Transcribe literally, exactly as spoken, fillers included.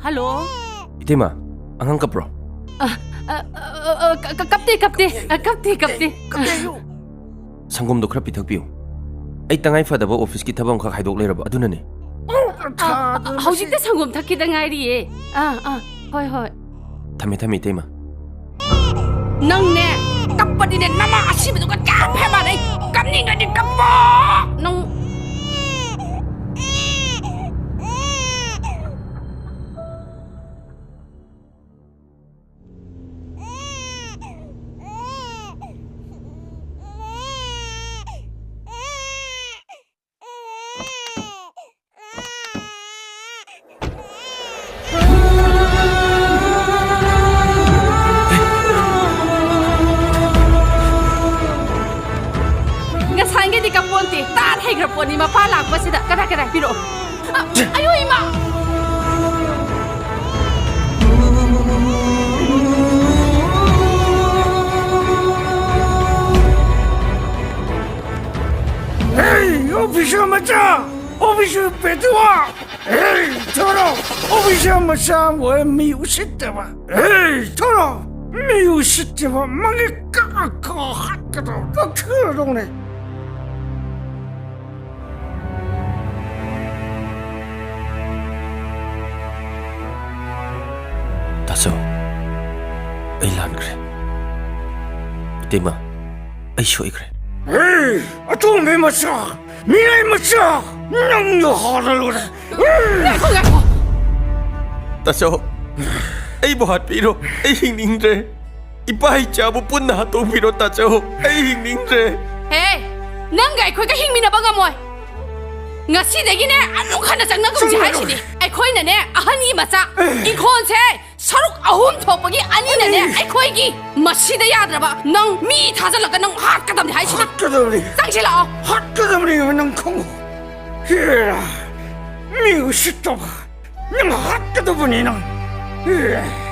Hello. ꯏꯇꯩꯃ, ꯑꯉꯥꯡ ꯀꯞꯄ꯭ꯔꯣ? ꯑ, ꯑ, ꯑ, ꯑ, ꯀ-, ꯀ-, ꯀꯞꯇꯦ, ꯀꯞꯇꯦ꯫ ꯑ, ꯀꯞꯇꯦ, ꯀꯞꯇꯦ꯫ ꯀꯞꯇꯦ ꯍꯥꯏꯌꯨ꯫ ꯁꯪꯒꯣꯝꯗꯣ ꯈꯔ ꯄꯤꯊꯛꯄꯤꯌꯨ꯫ ꯑꯩ ꯇꯉꯥꯏ ꯐꯗꯕ ꯑꯣꯐꯤꯁꯀꯤ ꯊꯕꯛ ꯑꯃꯈꯛ ꯍꯥꯏꯗꯣꯛ ꯂꯩꯔꯕ, ꯑꯗꯨꯅꯅꯦ꯫ ꯑꯣ, ꯑ, ꯑ, ꯊꯥꯗꯣ ꯍꯧꯖꯤꯛꯇ ꯁꯪꯒꯣꯝ ꯊꯛꯈꯤꯗ ꯉꯥꯏꯔꯤꯌꯦ꯫ ꯑꯥ, ꯑꯥ, ꯍꯣꯏ, ꯍꯣꯏ꯫ ꯊꯝꯃꯦ, ꯊꯝꯃꯦ, ꯏꯇꯩꯃ꯫ ꯅꯪꯅꯦ, ꯀꯞꯄꯗꯤꯅꯦ, ꯅꯃꯥ ꯑꯁꯤꯕꯗꯨꯒ ꯆꯞ ꯍꯦꯛ ꯃꯥꯟꯅꯩ꯫ ꯀꯞꯅꯤꯡꯉꯗꯤ ꯀꯞꯄꯣ꯫ ꯅꯪ ꯉꯁꯥꯏꯒꯩꯗꯤ ꯀꯞꯄꯣꯟꯇꯦ, ꯇꯥꯟ ꯍꯩꯈ꯭ꯔ ꯄꯣꯠꯅꯤ ꯃꯄꯥ ꯂꯥꯛꯄꯁꯤꯗ꯫ ꯀꯗꯥꯏ, ꯀꯗꯥꯏ, ꯄꯤꯔꯛꯑꯣ꯫ ꯑ, ꯑꯌꯣ, ꯏꯃꯥ! Hey, officer ꯃꯆꯥ! Officer ꯄꯦꯇꯨꯋꯥ! Hey, ꯊꯣꯔꯣ! Officer ꯃꯆꯥ ꯑꯣꯏ ꯃꯤ ꯎꯁꯤꯠꯇꯕ! Hey, ꯊꯣꯔꯣ! ꯃꯤ ꯎꯁꯤꯠꯇꯕ! ꯃꯥꯒꯤ ꯀꯛ ꯀꯛ ꯍꯥꯠꯀꯗꯧ! ꯀꯛꯊꯔꯗꯧꯅꯦ! ꯇꯥꯆꯧ, ꯑꯩ ꯂꯥꯟꯈ꯭ꯔꯦ꯫ ꯏꯇꯩꯃ, ꯑꯩ ꯁꯣꯏꯈ꯭ꯔꯦ꯫ ꯍꯦ, ꯑꯇꯣꯝꯕꯤ ꯃꯆꯥ, ꯃꯤꯔꯥꯏ ꯃꯆꯥ, ꯅꯪꯅ ꯍꯥꯠꯂ ꯂꯣꯏꯔꯦ꯫ ꯉꯥꯏꯈꯣ, ꯉꯥꯏꯈꯣ꯫ ꯇꯥꯆꯧ, ꯑꯩꯕꯨ ꯍꯥꯠꯄꯤꯔꯣ, ꯑꯩ ꯍꯤꯡꯅꯤꯡꯗ꯭ꯔꯦ꯫ ꯏꯄꯥ ꯏꯆꯥꯕꯨ ꯄꯨꯟꯅ ꯍꯥꯠꯇꯣꯛꯄꯤꯔꯣ, ꯇꯥꯆꯧ꯫ ꯑꯩ ꯍꯤꯡꯅꯤꯡꯗ꯭ꯔꯦ꯫ ꯍꯦ! ꯅꯪꯒ ꯑꯩꯈꯣꯏꯒ ꯍꯤꯡꯃꯤꯟꯅꯕ ꯉꯝꯃꯣꯏ꯫ ꯉꯁꯤꯗꯒꯤꯅꯦ ꯑꯃꯨꯛ ꯍꯟꯅ ꯆꯪꯅꯒꯨꯝꯁꯦ ꯆꯪꯉꯔꯣꯏ꯫ ꯍꯥꯏꯁꯤꯅꯤ꯫ ꯑꯩꯈꯣꯏꯅꯅꯦ ꯑꯍꯟꯒꯤ ꯃꯆꯥ꯫ ꯑꯦ꯫ ꯏꯪꯈꯣꯜꯁꯦ ꯁꯔꯨꯛ ꯑꯍꯨꯝ ꯊꯣꯛꯄꯒꯤ ꯑꯅꯤꯅꯅꯦ ꯑꯅꯤ꯫ ꯑꯩꯈꯣꯏꯒꯤ꯫ ꯃꯁꯤꯗ ꯌꯥꯗ꯭ꯔꯕ ꯅꯪ ꯃꯤ ꯊꯥꯖꯤꯜꯂꯒ ꯅꯪ ꯍꯥꯠꯀꯗꯕꯅꯤ ꯍꯥꯏꯁꯤꯅꯤ꯫ ꯍꯥꯠꯀꯗꯕꯅꯤ꯫ ꯆꯪꯁꯤꯜꯂꯛꯑꯣ꯫ ꯍꯥꯠꯀꯗꯕꯅꯤ ꯅꯪ ꯈꯪꯉꯨ꯫ ꯍꯦꯔꯥ, ꯃꯤ ꯎꯁꯤꯠꯇꯕ꯫ ꯅꯪ ꯍꯥꯠꯀꯗꯕꯅꯤ ꯅꯪ꯫ ꯍꯦ꯫